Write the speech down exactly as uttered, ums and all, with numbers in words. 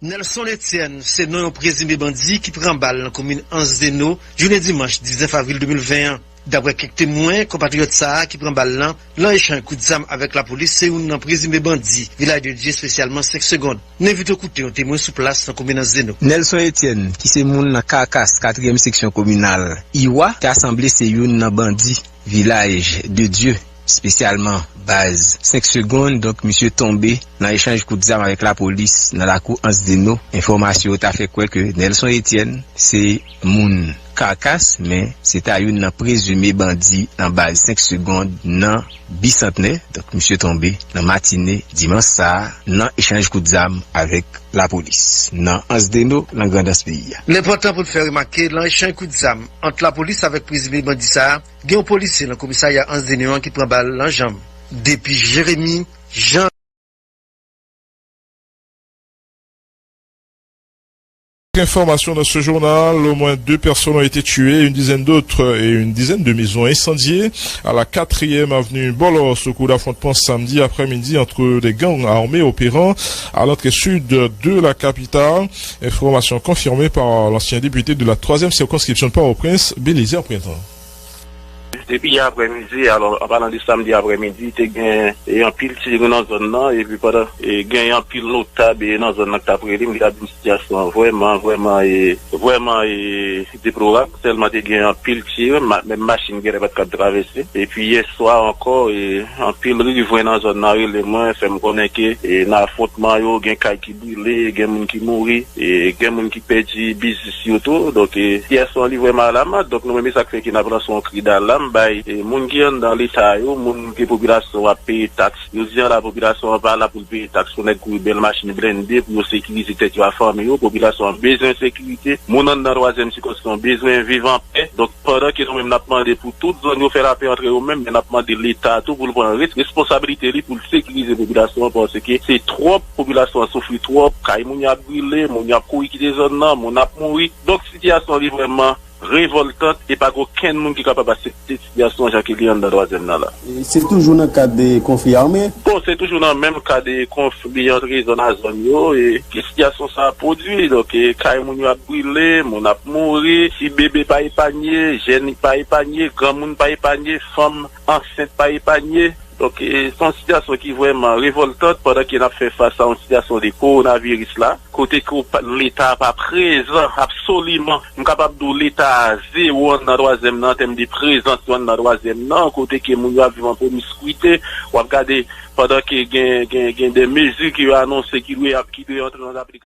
Nelson Etienne se non yon prezime bandi ki pran bal nan komin Ansdeno jounen dimanch diznèf avril de mil ven an. Daprè kèk temwen, konpatriyòt sa a ki pran bal lan, lan echanj kout zam avèk lapolis, se youn nan prezime bandi Vilaj de Dye, espesyalman Senk Segonn. Nou envite w koute yon temwen sou plas nan komin Ansdeno. Nelson Etienne, ki se moun nan Kakas, katriyèm seksyon kominal Iwa, ta sanble se youn nan bandi Vilaj de Dye, espesyalman baz Senk Segonn. Donk, misye tonbe nan echanj kout zam avèk lapolis nan lakou Ansdeno. Enfòmasyon yo ta fè kwè ke Nelson Etienne se moun Kakas, men se ta youn nan prezime bandi nan baz Senk Segonn nan Bisantnè. Donk, misye tonbe nan matine dimanch sa a nan echanj kout zam avèk lapolis nan Ansdeno, nan Grandans peyi a. L enpòtan pou n fè remake, lan echanj kout zam ant lapolis avèk prezime bandi sa a, gen yon polisye nan komisarya Ansdeno an ki pran bal lan janm. Depi Jeremi, Jan. Information dans ce journal, au moins deux personnes ont été tuées, une dizaine d'autres et une dizaine de maisons incendiées à la quatrième avenue Bolos au cours d'affrontements samedi après-midi entre des gangs armés opérant à l'entrée sud de la capitale. Information confirmée par l'ancien député de la troisième circonscription de Port-au-Prince, Bélizaire Printemps. Depi yè aprèmidi, alò, an palan de samdi aprèmidi, te gen, e, anpil tire nan zòn nan, epi pandan, e, gen anpil notab, e, nan zòn nan ki t ap rele m, ki t ap di m sitiyasyon an vrèman, vrèman, e, vrèman, e, deplorab. Tèlman te gen anpil tire, ma-, menm machin genlè pa t kab travèse. Epi yè swa ankò, e, anpil rivren nan zòn nan rele mwen, fè m konnen ke, e, nan afwontman yo, gen kay ki brile, gen moun ki mouri, e gen moun ki pèdi biznis yo tou. Donk, e, sitiyasyon an li vrèman alaman. Donk, nou menm, e sa k fè ke n ap lanse yon kri dalam bay, e, moun ki anndan Leta yo, moun ke popilasyon an ap peye taks. Jodi a la, popilasyon an pa la pou l peye taks pou nèg kouri bèl machin blende pou yo sekirize tèt yo ak fanmi yo. Popilasyon an bezwen sekirite. Moun anndan twazyèm sikonskripsyon bezwen viv anpè. Donk, pandan ke nou menm n ap mande pou tout zòn yo fè lapè antre yo menm, men n ap mande Leta tou pou l pran res-, responsabilite li pou l sekirize popilasyon an, paske se twòp, popilasyon an soufri twòp, kay moun yo ap brile, moun yo ap kouri kite zòn nan, moun ap mouri. Donk, sitiyasyon an li vrèman revòltan e pa gen okenn moun ki kapab aksepte sitiyasyon an jan ke li anndan twazyèm nan la. E se toujou nan kad de konfli ame? Bon, se toujou nan menm kad de konfli ant zòn a zòn yo, e ke sitiyasyon sa a pwodui. Donk, e, kay moun yo ap brile, moun ap mouri, ti bebe pa epanye, jèn pa epanye, granmoun pa epanye, fanm ansent pa epanye. Donk, e, se yon sitiyasyon ki vrèman revòltan pandan ke n ap fè fas a yon sitiyasyon de kowonaviris la, kote ke w pa, Leta pa prezan absoliman. M kapab di w Leta a zewo anndan twazyèm nan, an tèm de prezans yo anndan twazyèm nan, kote ke moun yo ap viv an pwomiskwite. W ap gade pandan ke gen, gen, gen de mezi ke yo anonse ki dwe ap, ki dwe antre an aplikasyon.